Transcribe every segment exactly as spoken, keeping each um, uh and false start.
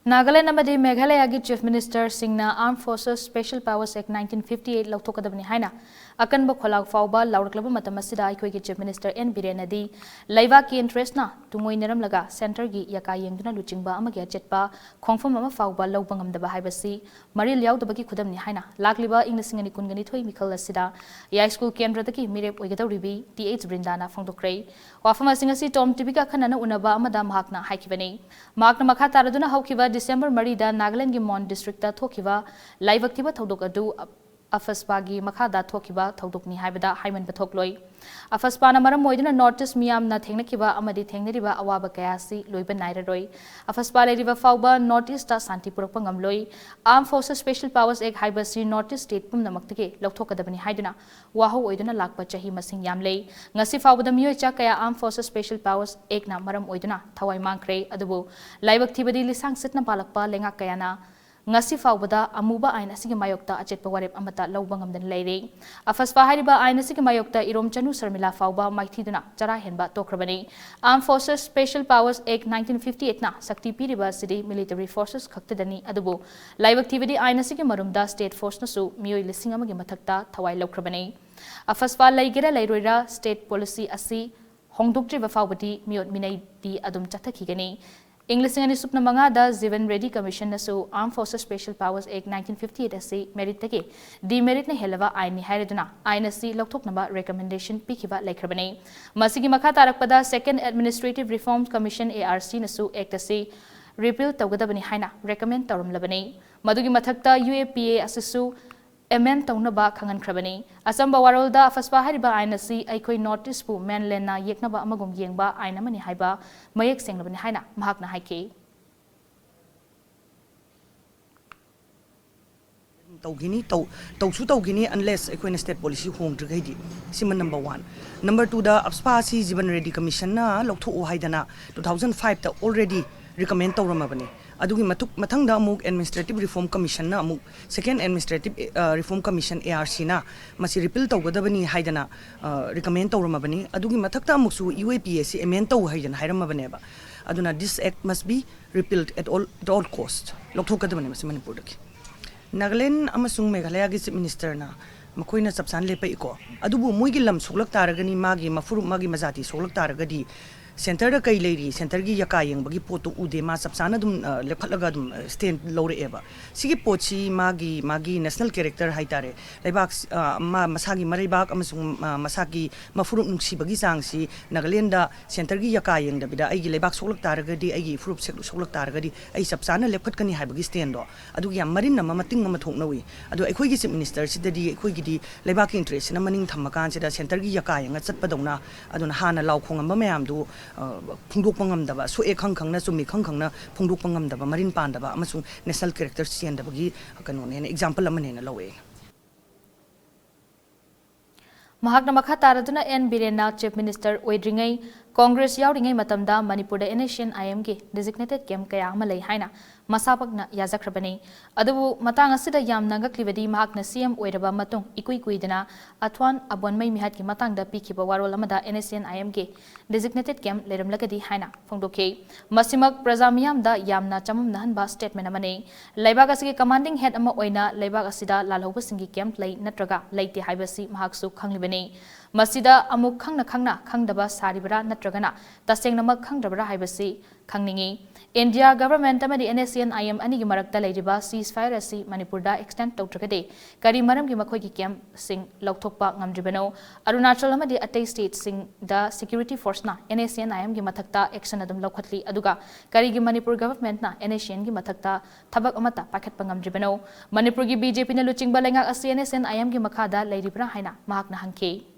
ꯅꯥꯒꯥꯂꯦꯟ ꯑꯃꯗꯤ ꯃꯦꯘꯥꯂꯌꯥꯒꯤ Chief Minister ꯁꯤꯡꯅ Armed Forces Special Powers Act nineteen fifty eight ꯂꯧꯊꯣꯛꯀꯗꯕꯅꯤ ꯍꯥꯏꯅ ꯑꯀꯟꯕ ꯈꯣꯜꯂꯥꯎ ꯐꯥꯎꯕ ꯂꯥꯎꯔꯛꯂꯕ ꯃꯇꯝ ꯑꯁꯤꯗ ꯑꯩꯈꯣꯏꯒꯤ Chief Minister N ꯕꯤꯔꯦꯟꯅꯗꯤ ꯂꯩꯕꯥꯛꯀꯤ interest ꯅ ꯇꯨꯡꯑꯣꯏꯅꯔꯝꯂꯒ centre ꯒꯤ ꯌꯥꯀꯥ ꯌꯦꯡꯗꯨꯅ ꯂꯨꯆꯤꯡꯕ ꯑꯃꯒꯤ ꯑꯆꯦꯠꯄ ꯈꯣꯡꯐꯝ ꯑꯃ ꯐꯥꯎꯕ ꯂꯧꯕ ꯉꯝꯗꯕ ꯍꯥꯏꯕꯁꯤ ꯃꯔꯤꯜ ꯌꯥꯎꯗꯕꯒꯤ ꯈꯨꯗꯝꯅꯤ ꯍꯥꯏꯅ ꯂꯥꯛꯂꯤꯕ ꯏꯪ ꯂꯤꯁꯤꯡ ꯑꯅꯤ ꯀꯨꯟꯒ ꯅꯤꯊꯣꯏ ꯃꯤꯈꯜ ꯑꯁꯤꯗ ꯌꯥꯏꯁ꯭ꯀꯨꯜ ꯀꯦꯟꯗ꯭ꯔꯗꯒꯤ ꯃꯤꯔꯦꯞ ꯑꯣꯏꯒꯗꯧꯔꯤꯕꯤ ꯇꯤ ꯑꯩꯆ ꯕ꯭ꯔꯤꯟꯗꯥꯅ ꯐꯣꯡꯗꯣꯛꯈ꯭ꯔꯦ꯫ ꯋꯥꯐꯝ ꯑꯁꯤꯡ ꯑꯁꯤ Tom TV ꯒ ꯑꯈꯟꯅꯅ ꯎꯅꯕ ꯑꯃꯗ ꯃꯍꯥꯛꯅ ꯍꯥꯏꯈꯤꯕꯅꯤ꯫ ꯃꯍꯥꯛꯅ ꯃꯈꯥ ꯇꯥꯔꯗꯨꯅ ꯍꯧꯈꯤꯕ December ꯃꯔꯤꯗ ꯅꯥꯒꯥꯂꯦꯟꯒꯤ ꯃꯣꯟ district ꯇ ꯊꯣꯛꯈꯤꯕ ꯂꯥꯏꯕꯛ ꯊꯤꯕ ꯊꯧꯗꯣꯛ ꯑꯗꯨ ꯑꯐꯁꯄꯥꯒꯤ ꯃꯈꯥꯗ ꯊꯣꯛꯈꯤꯕ ꯊꯧꯗꯣꯛꯅꯤ ꯍꯥꯏꯕꯗ ꯍꯥꯏꯃꯟꯕ ꯊꯣꯛꯂꯣꯏ꯫ ꯑꯐꯁꯄꯥꯅ ꯃꯔꯝ ꯑꯣꯏꯗꯨꯅ North East ꯃꯤꯌꯥꯝꯅ ꯊꯦꯡꯅꯈꯤꯕ ꯑꯃꯗꯤ ꯊꯦꯡꯅꯔꯤꯕ ꯑꯋꯥꯕ ꯀꯌꯥ ꯑꯁꯤ ꯂꯣꯏꯕ ꯅꯥꯏꯔꯔꯣꯏ꯫ ꯑꯐꯁꯄꯥ ꯂꯩꯔꯤꯕ ꯐꯥꯎꯕ North East ꯇ ꯁꯥꯟꯇꯤ ꯄꯨꯔꯛꯄ ꯉꯝꯂꯣꯏ꯫ Armed Forces Special Powers Act ꯍꯥꯏꯕꯁꯤ North East state ꯄꯨꯝꯅꯃꯛꯇꯒꯤ ꯂꯧꯊꯣꯛꯀꯗꯕꯅꯤ ꯍꯥꯏꯗꯨꯅ ꯋꯥꯍꯧ ꯑꯣꯏꯗꯨꯅ ꯂꯥꯛꯄ ꯆꯍꯤ ꯃꯁꯤꯡ ꯌꯥꯝꯂꯦ꯫ ꯉꯁꯤ ꯐꯥꯎꯕꯗ ꯃꯤꯑꯣꯏ ꯆꯥ ꯀꯌꯥ Armed Forces Special Powers Act ꯅ ꯃꯔꯝ ꯑꯣꯏꯗꯨꯅ ꯊꯋꯥꯏ ꯃꯥꯡꯈ꯭ꯔꯦ꯫ ꯑꯗꯨꯕꯨ ꯂꯥꯏꯕꯛ ꯊꯤꯕꯗꯤ ꯂꯤꯁꯥꯡ ꯁꯤꯠꯅ ꯄꯥꯜꯂꯛꯄ ꯂꯩꯉꯥꯛ ꯀꯌꯥꯅ ꯉꯁꯤ ꯐꯥꯎꯕꯗ ꯑꯃꯨꯕ ꯑꯥꯏꯟ ꯑꯁꯤꯒꯤ ꯃꯥꯌꯣꯛꯇ ꯑꯆꯦꯠꯄ ꯋꯥꯔꯦꯞ ꯑꯃꯠꯇ ꯂꯧꯕ ꯉꯝꯗꯅ ꯂꯩꯔꯦ꯫ ꯑꯐꯁꯄꯥ ꯍꯥꯏꯔꯤꯕ ꯑꯥꯏꯟ ꯑꯁꯤꯒꯤ ꯃꯥꯌꯣꯛꯇ ꯏꯔꯣꯝ ꯆꯅꯨ ꯁꯔꯃꯤꯂꯥ ꯐꯥꯎꯕ ꯃꯥꯏꯊꯤꯗꯨꯅ ꯆꯔꯥ ꯍꯦꯟꯕ ꯇꯣꯛꯈ꯭ꯔꯕꯅꯤ꯫ Armed Forces Special Powers Act nineteen fifty eight ꯅ ꯁꯛꯇꯤ ꯄꯤꯔꯤꯕ ꯑꯁꯤꯗꯤ military forces ꯈꯛꯇꯗꯅꯤ꯫ ꯑꯗꯨꯕꯨ ꯂꯥꯏꯕꯛ ꯊꯤꯕꯗꯤ ꯑꯥꯏꯟ ꯑꯁꯤꯒꯤ ꯃꯔꯨꯝꯗ state force ꯅꯁꯨ ꯃꯤꯑꯣꯏ ꯂꯤꯁꯤꯡ ꯑꯃꯒꯤ ꯃꯊꯛꯇ ꯊꯋꯥꯏ ꯂꯧꯈ꯭ꯔꯕꯅꯤ꯫ ꯑꯐꯁꯄꯥ ꯂꯩꯒꯦꯔꯥ ꯂꯩꯔꯣꯏꯔꯥ state policy ꯑꯁꯤ ꯍꯣꯡꯗꯣꯛꯇ꯭ꯔꯤꯕ ꯐꯥꯎꯕꯗꯤ ꯃꯤꯑꯣꯠ ꯃꯤꯅꯩꯗꯤ ꯑꯗꯨꯝ ꯆꯠꯊꯈꯤꯒꯅꯤ꯫ ꯏꯪ ꯂꯤꯁꯤꯡ ꯑꯅꯤ ꯁꯨꯞꯅ ꯃꯉꯥꯗ Jeevan Reddy Commission ꯅꯁꯨ Armed Forces Special Powers Act nineteen fifty eight ꯑꯁꯤ merit ꯇꯒꯤ demerit ꯅ ꯍꯦꯜꯂꯕ ꯑꯥꯏꯟꯅꯤ ꯍꯥꯏꯔꯗꯨꯅ ꯑꯥꯏꯟ ꯑꯁꯤ ꯂꯧꯊꯣꯛꯅꯕ recommendation ꯄꯤꯈꯤꯕ ꯂꯩꯈ꯭ꯔꯕꯅꯤ꯫ ꯃꯁꯤꯒꯤ ꯃꯈꯥ ꯇꯥꯔꯛꯄꯗ Second Administrative Reform Commission, A R C ꯅꯁꯨ act ꯑꯁꯤ repeal ꯇꯧꯒꯗꯕꯅꯤ ꯍꯥꯏꯅ recommend ꯇꯧꯔꯝꯂꯕꯅꯤ꯫ ꯃꯗꯨꯒꯤ ꯃꯊꯛꯇ U A P A ꯑꯁꯤꯁꯨ amend ꯇꯧꯅꯕ ꯈꯪꯍꯟꯈ꯭ꯔꯕꯅꯤ꯫ ꯑꯆꯝꯕ ꯋꯥꯔꯣꯜꯗ ꯑꯐꯁꯄꯥ ꯍꯥꯏꯔꯤꯕ ꯑꯥꯏꯟ ꯑꯁꯤ ꯑꯩꯈꯣꯏ North East ꯄꯨ mainland ꯅ ꯌꯦꯛꯅꯕ ꯑꯃꯒꯨꯝ ꯌꯦꯡꯕ ꯑꯥꯏꯟ ꯑꯃꯅꯤ ꯍꯥꯏꯕ ꯃꯌꯦꯛ ꯁꯦꯡꯂꯕꯅꯤ ꯍꯥꯏꯅ ꯃꯍꯥꯛꯅ ꯍꯥꯏꯈꯤ꯫ ꯇꯧꯈꯤꯅꯤ, ꯇꯧ-, ꯇꯧꯁꯨ ꯇꯧꯈꯤꯅꯤ, unless ꯑꯩꯈꯣꯏꯅ state policy ꯍꯣꯡꯗ꯭ꯔꯤꯈꯩꯗꯤ꯫ ꯁꯤꯃ number one꯫ Number twoꯗ ꯑꯐꯁꯄꯥ ꯑꯁꯤ Jeevan Reddy Commission ꯅ ꯂꯧꯊꯣꯛꯑꯣ ꯍꯥꯏꯗꯅ two thousand fiveꯇ already recommend ꯇꯧꯔꯝꯃꯕꯅꯤ꯫ ꯑꯗꯨꯒꯤ ꯃꯇꯨꯡ, ꯃꯊꯪꯗ ꯑꯃꯨꯛ Administrative Reform Commission ꯅ ꯑꯃꯨꯛ Second Administrative, ꯑ, Reform Commission, A R C ꯅ ꯃꯁꯤ repeal ꯇꯧꯒꯗꯕꯅꯤ ꯍꯥꯏꯗꯅ, ꯑ, recommend ꯇꯧꯔꯝꯃꯕꯅꯤ꯫ ꯑꯗꯨꯒꯤ ꯃꯊꯛꯇ ꯑꯃꯨꯛꯁꯨ U A P A ꯑꯁꯤ amend ꯇꯧ ꯍꯥꯏꯗꯅ ꯍꯥꯏꯔꯝꯃꯕꯅꯦꯕ꯫ ꯑꯗꯨꯅ this act must be repealed at all, at all cost. ꯂꯧꯊꯣꯛꯀꯗꯕꯅꯦ ꯃꯁꯤ ꯃꯅꯤꯄꯨꯔꯗꯒꯤ꯫ ꯅꯥꯒꯥꯂꯦꯟ ꯑꯃꯁꯨꯡ ꯃꯦꯘꯥꯂꯌꯥꯒꯤ Chief Ministerꯅ ꯃꯈꯣꯏꯅ ꯆꯞ ꯆꯥꯅ ꯂꯦꯞꯄꯛꯏꯀꯣ꯫ ꯑꯗꯨꯕꯨ ꯃꯣꯏꯒꯤ ꯂꯝ ꯁꯣꯛꯂꯛ ꯇꯥꯔꯒꯅꯤ, ꯃꯥꯒꯤ ꯃꯐꯨꯔꯨꯞ, ꯃꯥꯒꯤ ꯃꯖꯥꯇꯤ ꯁꯣꯛꯂꯛ ꯇꯥꯔꯒꯗꯤ, centreꯗ ꯀꯩ ꯂꯩꯔꯤ, centreꯒꯤ ꯌꯥꯀꯥ ꯌꯦꯡꯕꯒꯤ ꯄꯣꯠꯇꯨ ꯎꯗꯦ, ꯃꯥ ꯆꯞ ꯆꯥꯅ ꯑꯗꯨꯝ, ꯑ, ꯂꯦꯞꯈꯠꯂꯒ ꯑꯗꯨꯝ, ꯑ, stand ꯂꯧꯔꯛꯑꯦꯕ꯫ ꯁꯤꯒꯤ ꯄꯣꯠꯁꯤ ꯃꯥꯒꯤ, ꯃꯥꯒꯤ national character ꯍꯥꯏꯇꯥꯔꯦ, ꯂꯩꯕꯥꯛ, ꯑ, ꯃꯥ ꯃꯁꯥꯒꯤ ꯃꯔꯩꯕꯥꯛ ꯑꯃꯁꯨꯡ, ꯑ, ꯃꯁꯥꯒꯤ ꯃꯐꯨꯔꯨꯞ ꯅꯨꯡꯁꯤꯕꯒꯤ ꯆꯥꯡꯁꯤ ꯅꯥꯒꯥꯂꯦꯟꯗ centreꯒꯤ ꯌꯥꯀꯥ ꯌꯦꯡꯗꯕꯤꯗ, ꯑꯩꯒꯤ ꯂꯩꯕꯥꯛ ꯁꯣꯛꯂꯛ ꯇꯥꯔꯒꯗꯤ, ꯑꯩꯒꯤ ꯐꯨꯔꯨꯞ ꯁꯦꯛ-, ꯁꯣꯛꯂꯛ ꯇꯥꯔꯒꯗꯤ ꯑꯩ ꯆꯞ ꯆꯥꯅ ꯂꯦꯞꯈꯠꯀꯅꯤ ꯍꯥꯏꯕꯒꯤ standꯗꯣ, ꯑꯗꯨꯒꯤ ꯌꯥꯝ ꯃꯔꯤꯟ ꯑꯃ, ꯃꯇꯤꯡ ꯑꯃ ꯊꯣꯛꯅꯧꯏ꯫ ꯑꯗꯣ ꯑꯩꯈꯣꯏꯒꯤ Chief Ministerꯁꯤꯗꯗꯤ ꯑꯩꯈꯣꯏꯒꯤꯗꯤ ꯂꯩꯕꯥꯛꯀꯤ interestꯁꯤꯅ ꯃꯅꯤꯡ ꯊꯝꯃꯀꯥꯟꯁꯤꯗ centreꯒꯤ ꯌꯥꯀꯥ ꯌꯦꯡꯉ ꯆꯠꯄꯗꯧꯅ, ꯑꯗꯨꯅ ꯍꯥꯟꯅ ꯂꯥꯎ ꯈꯣꯡꯉꯝꯕ ꯃꯌꯥꯝꯗꯨ, ꯑ, ꯐꯣꯡꯗꯣꯛꯄ ꯉꯝꯗꯕ, ꯁꯣꯛꯑꯦ ꯈꯪ ꯈꯪꯅ, ꯆꯨꯝꯃꯤ ꯈꯪ ꯈꯪꯅ ꯐꯣꯡꯗꯣꯛꯄ ꯉꯝꯗꯕ, ꯃꯔꯤꯟ ꯄꯥꯟꯗꯕ ꯑꯃꯁꯨꯡ national character ꯆꯦꯟꯗꯕꯒꯤ ꯀꯩꯅꯣꯅꯦꯅ, example ꯑꯃꯅꯦꯅ ꯂꯧꯋꯦ꯫ ꯃꯍꯥꯛꯅ ꯃꯈꯥ ꯇꯥꯔꯗꯨꯅ ꯑꯦꯟ ꯕꯤꯔꯦꯟꯅ Chief Minister ꯑꯣꯏꯗ꯭ꯔꯤꯉꯩ, Congress ꯌꯥꯎꯔꯤꯉꯩ ꯃꯇꯝꯗ ꯃꯅꯤꯄꯨꯔꯗ NSCN-IMꯒꯤ designated camp ꯀꯌꯥ ꯑꯃ ꯂꯩ ꯍꯥꯏꯅ ꯃꯁꯥꯃꯛꯅ ꯌꯥꯖꯈ꯭ꯔꯕꯅꯤ꯫ ꯑꯗꯨꯕꯨ ꯃꯇꯥꯡ ꯑꯁꯤꯗ ꯌꯥꯝꯅ ꯉꯛꯂꯤꯕꯗꯤ ꯃꯍꯥꯛꯅ CM ꯑꯣꯏꯔꯕ ꯃꯇꯨꯡ ꯏꯀꯨꯏ ꯀꯨꯏꯗꯅ ꯑꯊ꯭ꯋꯥꯟ ꯑꯕꯣꯟꯃꯩ ꯃꯤꯍꯥꯠꯀꯤ ꯃꯇꯥꯡꯗ ꯄꯤꯈꯤꯕ ꯋꯥꯔꯣꯜ ꯑꯃꯗ NSCN-IMꯒꯤ designated camp ꯂꯩꯔꯝꯂꯒꯗꯤ ꯍꯥꯏꯅ ꯐꯣꯡꯗꯣꯛꯈꯤ꯫ ꯃꯁꯤꯃꯛ ꯄ꯭ꯔꯖꯥ ꯃꯤꯌꯥꯝꯗ ꯌꯥꯝꯅ ꯆꯃꯝꯅꯍꯟꯕ statement ꯑꯃꯅꯤ꯫ ꯂꯩꯕꯥꯛ ꯑꯁꯤꯒꯤ commanding head ꯑꯃ ꯑꯣꯏꯅ ꯂꯩꯕꯥꯛ ꯑꯁꯤꯗ ꯂꯥꯜꯍꯧꯕꯁꯤꯡꯒꯤ camp ꯂꯩ ꯅꯠꯇ꯭ꯔꯒ ꯂꯩꯇꯦ ꯍꯥꯏꯕꯁꯤ ꯃꯍꯥꯛꯁꯨ ꯈꯪꯂꯤꯕꯅꯤ꯫ ꯃꯁꯤꯗ ꯑꯃꯨꯛ ꯈꯪꯅ ꯈꯪꯅ ꯈꯪꯗꯕ ꯁꯥꯔꯤꯕꯔꯥ ꯅꯠꯇ꯭ꯔꯒꯅ ꯇꯁꯦꯡꯅꯃꯛ ꯈꯪꯗ꯭ꯔꯕꯔꯥ ꯍꯥꯏꯕꯁꯤ ꯈꯪꯅꯤꯡꯏ꯫ India government ꯑꯃꯗꯤ NSCN-IM ꯑꯅꯤꯒꯤ ꯃꯔꯛꯇ ꯂꯩꯔꯤꯕ ceasefire ꯑꯁꯤ ꯃꯅꯤꯄꯨꯔꯗ extend ꯇꯧꯗ꯭ꯔꯒꯗꯤ ꯀꯔꯤ ꯃꯔꯝꯒꯤ ꯃꯈꯣꯏꯒꯤ campꯁꯤꯡ ꯂꯧꯊꯣꯛꯄ ꯉꯝꯗ꯭ꯔꯤꯕꯅꯣ? ꯑꯔꯨꯅꯥꯆꯜ ꯑꯃꯗꯤ ꯑꯇꯩ stateꯁꯤꯡꯗ security forceꯅ NSCN-IMꯒꯤ ꯃꯊꯛꯇ action ꯑꯗꯨꯝ ꯂꯧꯈꯠꯂꯤ, ꯑꯗꯨꯒ ꯀꯔꯤꯒꯤ ꯃꯅꯤꯄꯨꯔ governmentꯅ NSCNꯒꯤ ꯃꯊꯛꯇ ꯊꯕꯛ ꯑꯃꯠꯇ ꯄꯥꯏꯈꯠꯄ ꯉꯝꯗ꯭ꯔꯤꯕꯅꯣ? ꯃꯅꯤꯄꯨꯔꯒꯤ BJPꯅ ꯂꯨꯆꯤꯡꯕ ꯂꯩꯉꯥꯛ ꯑꯁꯤ NSCN-IMꯒꯤ ꯃꯈꯥꯗ ꯂꯩꯔꯤꯕ꯭ꯔꯥ ꯍꯥꯏꯅ ꯃꯍꯥꯛꯅ ꯍꯪꯈꯤ꯫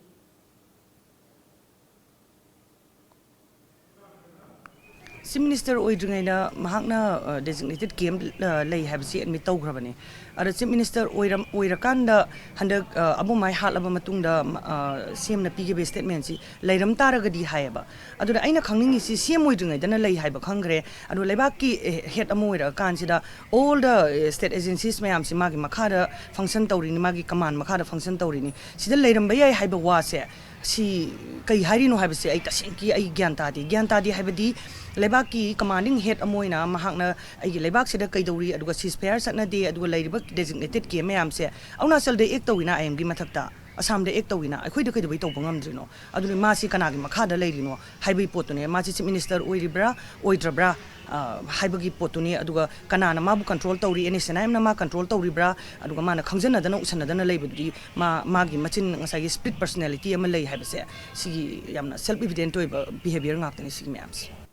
Chief Minister ꯑꯣꯏꯗ꯭ꯔꯤꯉꯩꯗ ꯃꯍꯥꯛꯅ, ꯑ, designated camp, ꯑ, ꯂꯩ ꯍꯥꯏꯕꯁꯤ admit ꯇꯧꯈ꯭ꯔꯕꯅꯤ꯫ ꯑꯗ Chief Minister ꯑꯣꯏꯔꯝ-, ꯑꯣꯏꯔꯀꯥꯟꯗ ꯍꯟꯗꯛ, ꯑ, ꯑꯕꯣꯝꯃꯥꯏ ꯍꯥꯠꯂꯕ ꯃꯇꯨꯡꯗ, ꯑ, CMꯅ ꯄꯤꯈꯤꯕ statementꯁꯤ ꯂꯩꯔꯝ ꯇꯥꯔꯒꯗꯤ ꯍꯥꯏꯌꯦꯕ꯫ ꯑꯗꯨꯅ ꯑꯩꯅ ꯈꯪꯅꯤꯡꯉꯤꯁꯤ CM ꯑꯣꯏꯗ꯭ꯔꯤꯉꯩꯗꯅ ꯂꯩ ꯍꯥꯏꯕ ꯈꯪꯈ꯭ꯔꯦ, ꯑꯗꯣ ꯂꯩꯕꯥꯛꯀꯤ, ꯑꯦ, head ꯑꯃ ꯑꯣꯏꯔꯛꯑꯀꯥꯟꯁꯤꯗ all the, A, state agencies ꯃꯌꯥꯝꯁꯤ ꯃꯥꯒꯤ ꯃꯈꯥꯗ function ꯇꯧꯔꯤꯅꯤ, ꯃꯥꯒꯤ command ꯃꯈꯥꯗ function ꯇꯧꯔꯤꯅꯤ꯫ ꯁꯤꯗ ꯂꯩꯔꯝꯕ ꯌꯥꯏ ꯍꯥꯏꯕ ꯋꯥꯁꯦ ꯁꯤ ꯀꯩ ꯍꯥꯏꯔꯤꯅꯣ ꯍꯥꯏꯕꯁꯦ ꯑꯩ ꯇꯁꯦꯡꯀꯤ ꯑꯩ ꯒ꯭ꯌꯥꯟ ꯇꯥꯗꯦ꯫ ꯒ꯭ꯌꯥꯟ ꯇꯥꯗꯦ ꯍꯥꯏꯕꯗꯤ ꯂꯩꯕꯥꯛꯀꯤ commanding head ꯑꯃ ꯑꯣꯏꯅ ꯃꯍꯥꯛꯅ ꯑꯩꯒꯤ ꯂꯩꯕꯥꯛꯁꯤꯗ ꯀꯩꯗꯧꯔꯤ, ꯑꯗꯨꯒ ceasefire ꯆꯠꯅꯗꯦ, ꯑꯗꯨꯒ ꯂꯩꯔꯤꯕ designated camp ꯃꯌꯥꯝꯁꯦ ꯑꯔꯨꯅꯥꯆꯜꯗ act ꯇꯧꯋꯤꯅ, I M ꯒꯤ ꯃꯊꯛꯇ ꯑꯁꯥꯝꯗ act ꯇꯧꯋꯤꯅ, ꯑꯩꯈꯣꯏꯗ ꯀꯩꯗꯧꯕꯩ ꯇꯧꯕ ꯉꯝꯗ꯭ꯔꯤꯅꯣ? ꯑꯗꯨꯅ ꯃꯥꯁꯤ ꯀꯅꯥꯒꯤ ꯃꯈꯥꯗ ꯂꯩꯔꯤꯅꯣ ꯍꯥꯏꯕꯒꯤ ꯄꯣꯠꯇꯨꯅꯦ꯫ ꯃꯥꯁꯤ chief minister ꯑꯣꯏꯔꯤꯕ꯭ꯔꯥ ꯑꯣꯏꯗ꯭ꯔꯕ꯭ꯔꯥ, ꯑ, ꯍꯥꯏꯕꯒꯤ ꯄꯣꯠꯇꯨꯅꯤ꯫ ꯑꯗꯨꯒ ꯀꯅꯥꯅ ꯃꯥꯕꯨ control ꯇꯧꯔꯤ, N S N I M ꯅ ꯃꯥ control ꯇꯧꯔꯤꯕ꯭ꯔꯥ, ꯑꯗꯨꯒ ꯃꯥꯅ ꯈꯪꯖꯟꯅꯗꯅ ꯎꯁꯟꯅꯗꯅ ꯂꯩꯕꯗꯨꯗꯤ ꯃꯥ, ꯃꯥꯒꯤ ꯃꯆꯤꯟ ꯉꯁꯥꯏꯒꯤ split personality ꯑꯃ ꯂꯩ ꯍꯥꯏꯕꯁꯦ ꯁꯤꯒꯤ ꯌꯥꯝꯅ self evident ꯑꯣꯏꯕ behaviour ꯉꯥꯛꯇꯅꯤ ꯁꯤꯒꯤ ꯃꯌꯥꯝꯁꯦ꯫